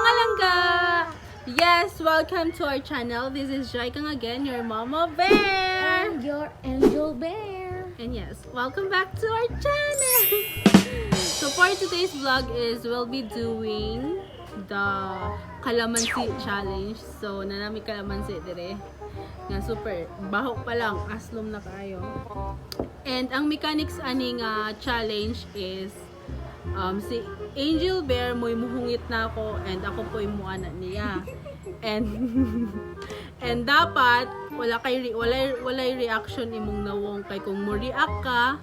Mga langga! Yes, welcome to our channel. This is Jaikang again, your mama bear! And your angel bear. And yes, welcome back to our channel! So for today's vlog is we'll be doing the kalamansi challenge. So nanami kalamansi dire. Nga super baho pa lang, aslom na kayo. And ang mechanics ani nga challenge is si Angel Bear mo'y muhungit na ako and ako po'y muana niya. And dapat wala kay walay reaction imong nawong kay kung mo react ka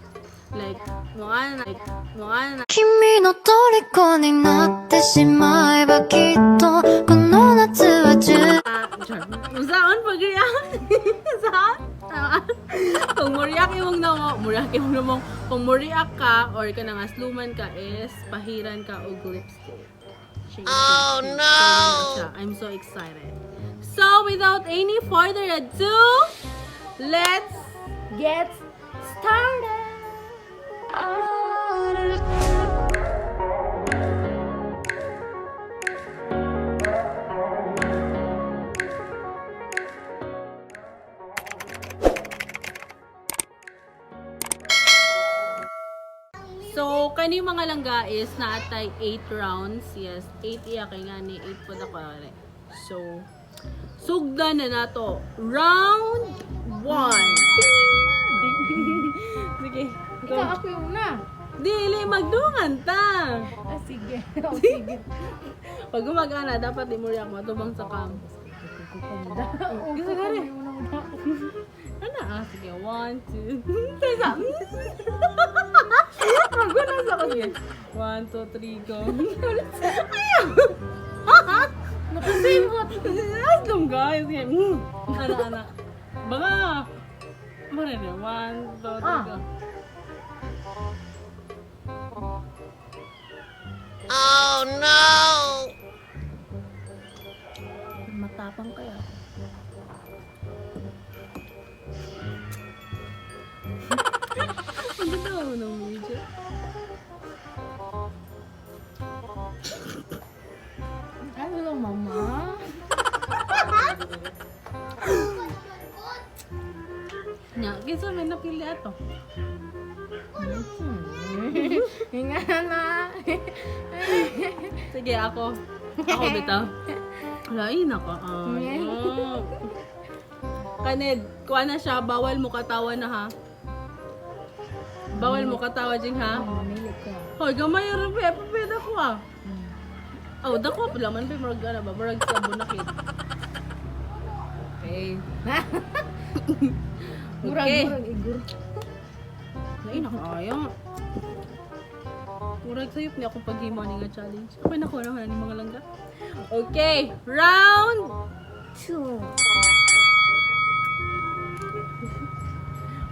like muana, like muana. 君の虜になってしまえばきっとこの夏は十 Ah, char. Unsaon pag react? Unsaon? Tama. Kung mo react imong nawong, mo react imong nawong, kung mo react ka or kanang asluman ka is pahiran ka og lipstick. Shake, oh shake, no! So, I'm so excited. So, without any further ado, let's Get started! So, kani mga langga is naatay 8 rounds. Yes, 8 iya kay nga ni 8 po na ko. So, sugdan na nato. Round 1. Sige. Go. Ikaw ako yung una. Dili, magdungan ta. Ah, sige. Oh, sige. Pag gumagana, dapat di mo react matubang sa cam. Gusto ka rin. Ano ah? Sige, 1, 2, 3, Maguna sa ko. Sige. 1, 2, 3, go. Ayaw! Nakasimot. Aslom guys. Sige. Ana, ana. Baka. Marene. 1, 2, 3, Ah. go. Oh no! Matapang kaya. Ang ganda mo ng video. Ano lang, mama? Nya, kinsa may napili ato? Hinga na. Sige, ako. Ako bitaw. Lain ako. Ay. Kaned, kuha na siya. Bawal mo katawa na ha. Bawal mo katawa, Jing ha. Mamili ka. Hoy, gamay ra pa pwede ko ah. Oh, dako pa laman pa murag ana ba murag sa bunakit. Okay. Murag, Okay. murag, igur. Lain na kaayo. Murag sayop niya akong paghimo ni nga challenge. Okay na ko na ni mga langga. Okay, round Two.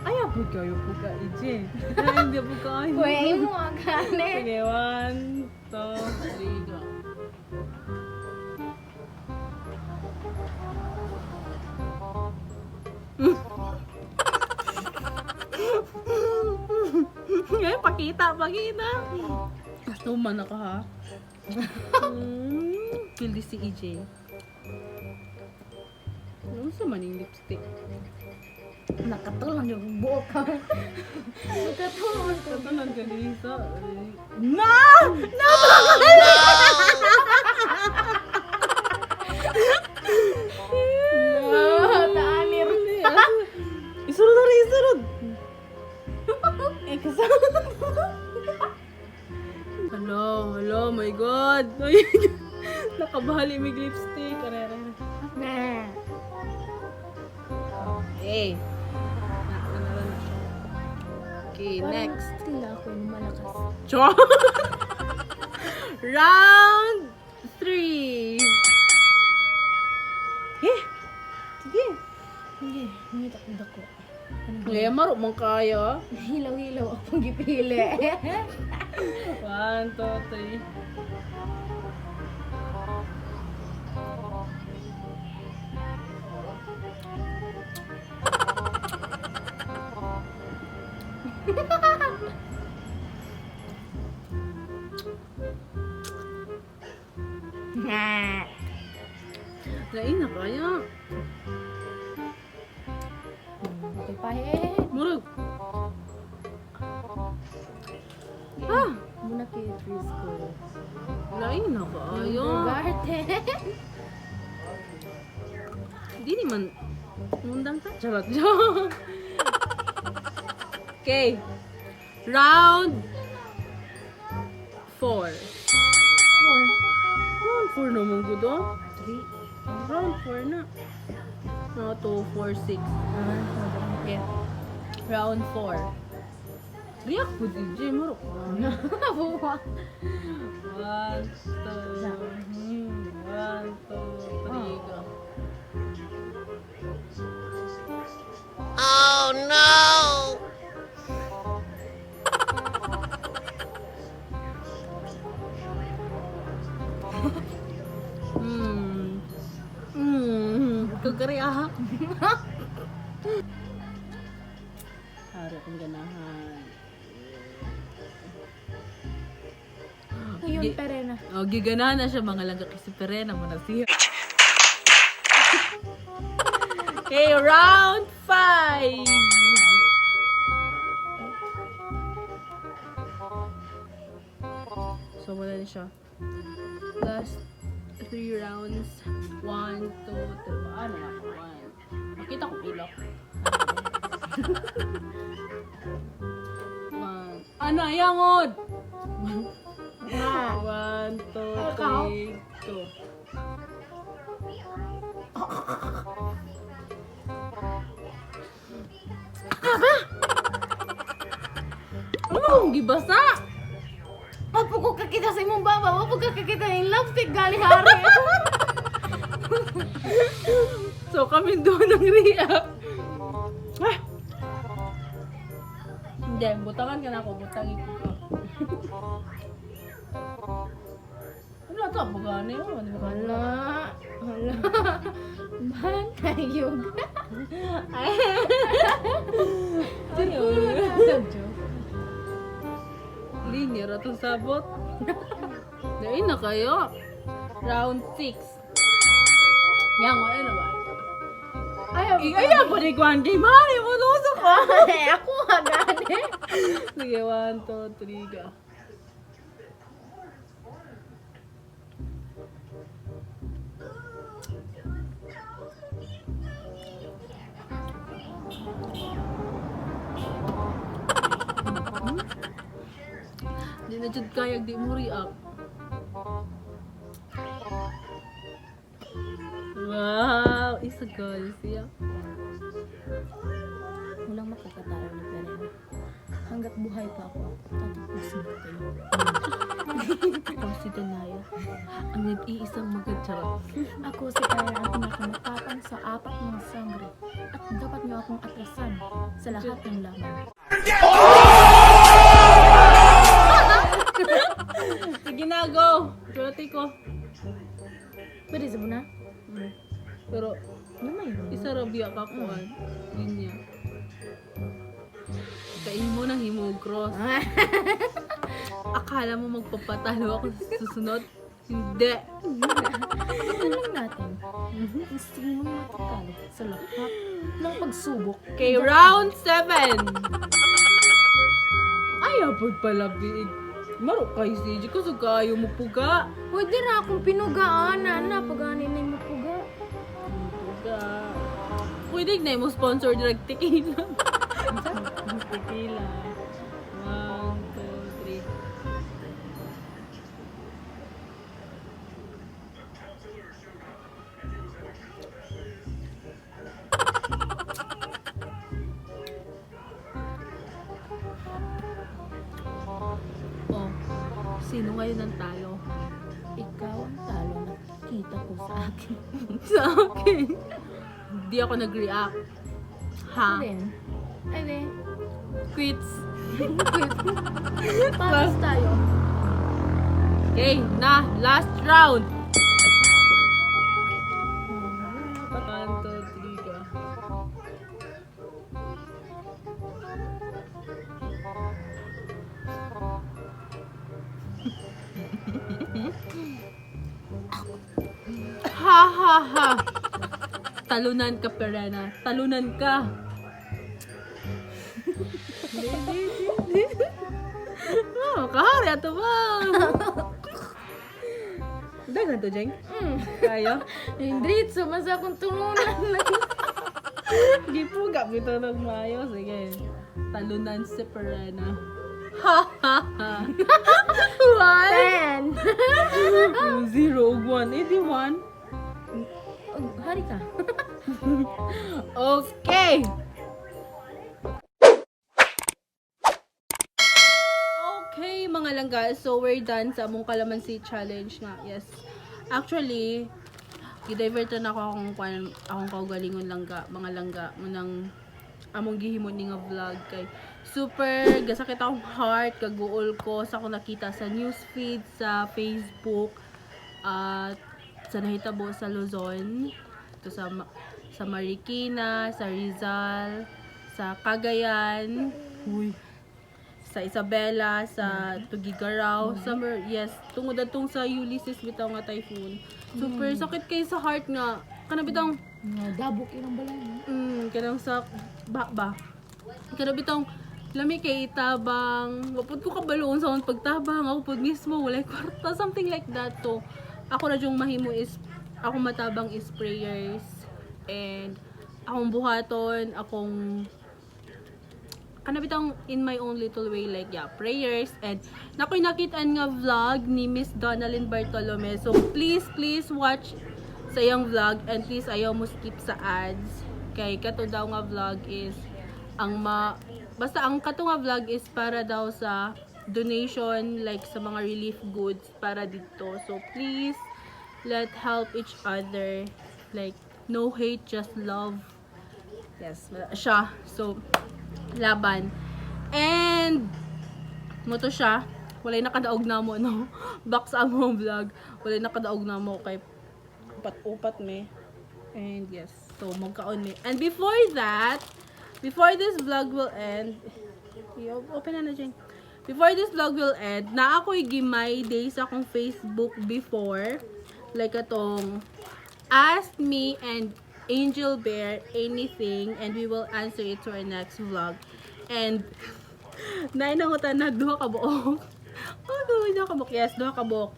Ay, apo kayo po ka, EJ. Ay, hindi po kayo. Pwede mo ang gani. Sige, 1, 2, 3, go. Ngayon, pakita, pakita. Tuman na ka, ha? Pili si EJ. Ano sa maning lipstick? Nakatulang yung buok ka. Nakatulang. Ito lang ganito. Na! Na! No, taanir. Isurod na rin, isurod! Eh, kasama. Hello, hello, my God! Ay, nakabali may lipstick. Aray, aray, aray. Na. Okay. Na, na, na, na siya. Okay, next. Tila ako yung malakas. Char! Round 3. Eh, sige. Hindi, ngita ko dako. Ngayon, maro mong kaya. Hilaw-hilaw akong gipili. 1, 2, 3. Lain na kaya. Okay pa eh. Murag. Ah, Muna kay Frisco. lain na kaayo. Garden. Di naman. Mundang ta. Charot. Joke. Okay. Round 4. Four. Round 4 naman gud oh. Three. Round 4 na. No, 2, 4, 6. Ah, Okay. Round 4. React po DJ, maro. Buwa. 1, 2, 1, 2, 3, go. Oh no! Kagari ah. Hari akong ganahan. Ngayon, pere na. Oh, giganahan na siya mga langga kasi perena mo na siya. Okay, round 5. So, wala na siya. Last three rounds. 1, 2, 3. Ano nga? One. Nakita ko ilok. One. Ano, ayangod! One, two, Ikaw? three, go. Aba! Ano ang gibasa? Wapo ko kakita sa imong baba. Wapo ka kakita yung lipstick gali hari. So kami doon ng react. Ah! Hindi, butangan ka na ako. Butangin ko ka. Ano ito? Bugani mo. Ano ba? Hala. Hala. Bantayog. Ayun. Linya ra itong sabot. Dain na kayo. Round 6. Yang, ano ba? Ayaw. Ay, po ni Kwan kay Mari. Malusok ka. Ako nga gani. Sige, 1, 2, 3, go. Di na jud kayag di mo react. Wow, isa girl siya. Walang makakatalo ni Perena. Hanggat buhay pa ako, tatapusin ko kayo. Ako si Danaya, ang nag-iisang magandang. Ako si Perena ang pinakamatapang sa apat ng sangre at dapat niyo akong atrasan sa lahat ng laban. Sige na, go! Swerte ko. Pwede sa na? Pero, Gamay rin. isa rabia ka kuan. Linya. Kain mo ng himogros. Akala mo magpapatalo ako sa susunod? Hindi. Ito lang natin kung sino matatalo sa lahat ng pagsubok. Okay, round 7! Ay, abot pala, biig. Maro kay CJ kasi kayo mo puga. Pwede na akong pinugaan, na pag-anin na yung mapuga. Puga. Pwede na mo sponsor direct tequila. Tequila. 1, 2, 3. Oh, sino ngayon ang talo? Ikaw ang talo nakikita ko sa akin. Sa akin. Hindi ako nag-react. Ha? Then, ay di. Quits. Paras tayo. Okay, na. Last round. 1, 2, 3, go. Ha ha ha. Talunan ka, Perena. Talunan ka. Di, di, di, di. Oh, kahari ato ba? Dagan to, Jeng? Kayo? Indritso, mas akong tulunan. Gipuga bitaw ng mayo. Sige. Talunan si Perena. Ha ha ha. One. 10. Zero, ug one. Eh, di one. Oh, hari ka. Okay. Okay, mga langga. So, we're done sa among kalamansi challenge nga. Yes. Actually, gi-divert na ako akong, akong kaugalingon langga, mga langga, munang among gihimo ni nga vlog kay super gasakit akong heart kaguol ko sa akong nakita sa newsfeed sa Facebook at sa nahitabo sa Luzon to sa Marikina, sa Rizal, sa Cagayan, uy, sa Isabela, sa Tugigaraw, sa yes, tungod atong sa Ulysses bitaw nga typhoon. Super sakit kay sa heart nga kana bitong Nga, dabok ilang balay mo. Kanang sa ba ba. Kana bitong lami kay itabang, wapod ko kabalo sa akong pagtabang, ako pod mismo walay kwarta, something like that. So, ako na yung mahimo is ako matabang is prayers and akong buhaton, akong kana bitong in my own little way, like, yeah, prayers. And nakoy nakitaan nga vlog ni Miss Donalyn Bartolome, so please, please watch sa iyang vlog and please ayaw mo skip sa ads kay kato daw nga vlog is ang ma basta ang kato nga vlog is para daw sa donation, like sa mga relief goods para dito. So please, let help each other, like, no hate, just love. Yes, siya. So laban. And mo to siya. Walay nakadaog na mo, no? Back sa among vlog. Walay nakadaog na mo kay upat-upat me. And yes, so magkaon me. And before that, before this vlog will end, open na na, Jeng. Before this vlog will end, na ako'y gimay day sa akong Facebook before. Like atong ask me and Angel Bear anything and we will answer it to our next vlog. And naay nangutana, duha ka buok. Oh, duha ka buok. Yes, duha ka buok.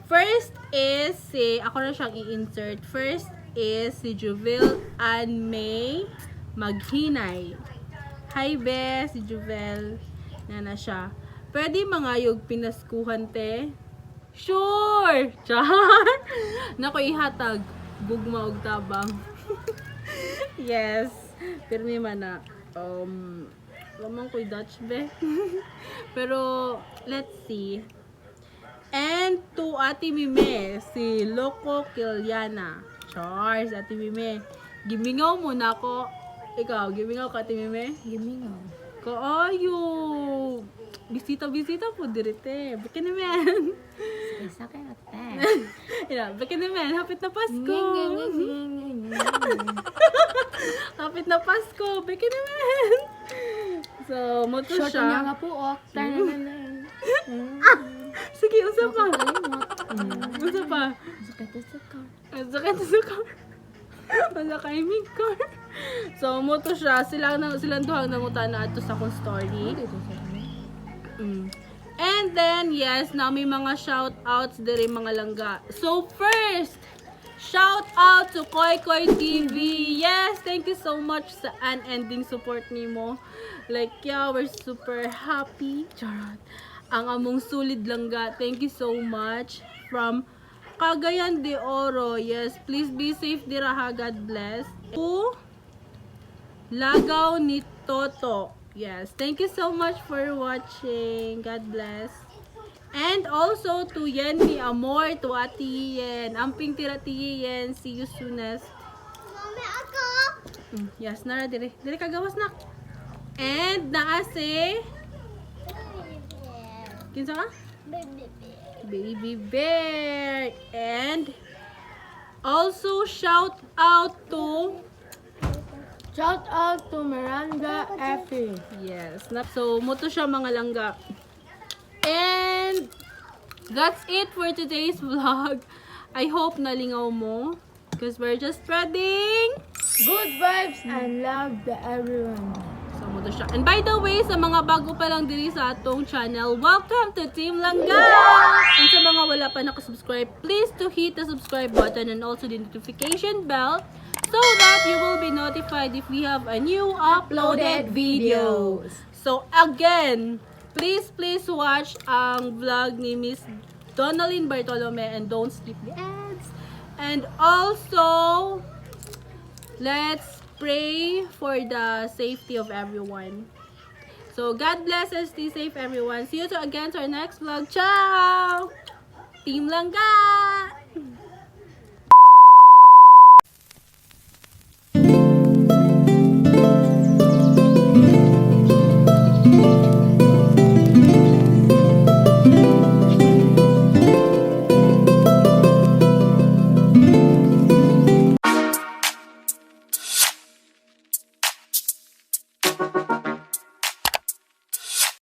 First is si, ako na siyang i-insert. First is si Juvel Ann May Maghinay. Hi, be, si Juvel. Na siya. Pwede mangayog pinaskuhan, te? Sure! Char! Nako, ihatag. Gugma og tabang. Yes. Pirmi man na. Lamang ko'y Dutch, be. Pero, let's see. And to Ate Mime, si Loco Kiliana. Charles, Ate Mime. Gimingaw mo na ako. Ikaw, gimingaw ka, Ate Mime? Gimingaw. Kaayo. Bisita-bisita po direte. Baka naman. Isa kay ate. Yeah, baka naman. Hapit na Pasko. Hapit na Pasko. Baka naman. So, mo to Short siya. niya nga po, ok. Sige, unsa pa? Unsa pa? Sakit sa car. Ang sakit sa car. Wala kay may car. So, mo to siya. Sila na, silang duhang nangutana ato sa akong story. Dito sa kanya. And then, yes, na may mga shout-outs diri, mga langga. So, first, shout out to Koy Koy TV. Yes, thank you so much sa unending support nimo. Like, yeah, we're super happy. Charot. Ang among sulid langga. Thank you so much. From Cagayan de Oro. Yes, please be safe dira ha. God bless. To Lagaw ni Toto. Yes, thank you so much for watching. God bless. And also to Yen Mi Amor, to Ate Yen. Amping tira Ate Yen. See you soonest. Mami, ako! Yes, nara dire. Dire ka gawas na. And naa si kinsa ka? Baby bear. Baby Bear. And also shout out to Shout out to Miranda Effie. Yes. So, mo to siya, mga langga. And that's it for today's vlog. I hope nalingaw mo because we're just spreading good vibes and love to everyone. So, mao to siya. And by the way, sa mga bago pa lang diri sa atong channel, welcome to Team Langga! And sa mga wala pa nakasubscribe, please to hit the subscribe button and also the notification bell so that you will be notified if we have a new uploaded video. So again, please, please watch ang vlog ni Miss Donalyn Bartolome and don't skip the ads. And also, let's pray for the safety of everyone. So, God bless and stay safe, everyone. See you to again to our next vlog. Ciao! Team Langga!